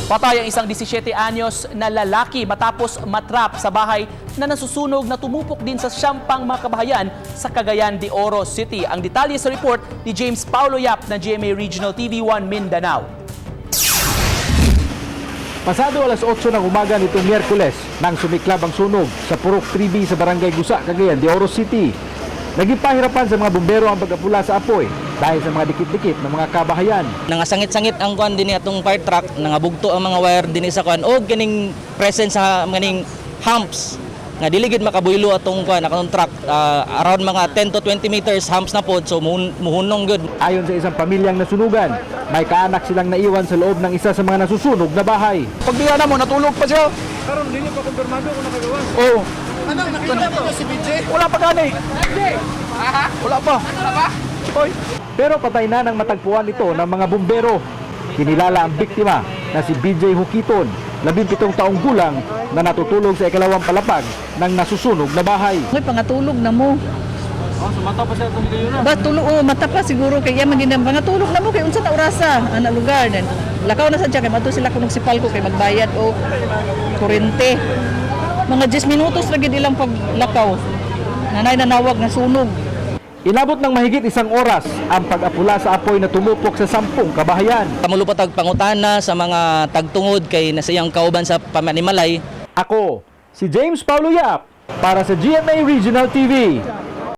Patay ang isang 17 anyos na lalaki matapos matrap sa bahay na nasusunog na tumupok din sa siyam pang mga kabahayan sa Cagayan de Oro City. Ang detalye sa report ni James Paulo Yap ng GMA Regional TV 1 Mindanao. Pasado alas 8 ng umaga nitong Miyerkules nang sumiklab ang sunog sa Purok 3B sa Barangay Gusa, Cagayan de Oro City. Naging pahirapan sa mga bumbero ang pag-apula sa apoy dahil sa mga dikit-dikit na mga kabahayan. Nangasangit-sangit ang kuan dinhi atong fire truck, nangabugto ang mga wire dinhi sa kuan og kining presence sa kaning humps nga dili gid makabuylo atong kuan atong truck, around mga 10 to 20 meters humps na pod, so muhunong gud. Ayon sa isang pamilyang nasunugan, may kaanak silang naiwan sa loob ng isa sa mga nasusunog na bahay. Pagbiya na mo, natulog pa siya. Karon dili pa kumpirmado kung nakagawa. Oo. Ano, nakita mo si BJ? Wala pa gani. Wala pa. Wala pa? Oy. Pero patay na nang matagpuan ito ng mga bumbero. Kinilala ang biktima na si BJ Hukiton, 17 taong gulang na natutulog sa ikalawang palapag ng nasusunog na bahay. May pangatulog na mo. Oh, sumata pa siya itong na. Ba tulog, oh, mata pa siguro kay iya man pangatulog na mo kay unsa ta orasa ana lugar then lakaw na sad siya kay mato sila kunog si Palco kay magbayad og kuryente. Mga 10 minutos ra gid ilang paglakaw. Nanay nanawag na sunog. Inabot ng mahigit isang oras ang pag-apula sa apoy na tumupok sa 10 kabahayan. Kamulo pa tag pangutana sa mga tagtungod kay nasa iyang kauban sa pamanimalay. Ako, si James Paulo Yap, para sa GMA Regional TV.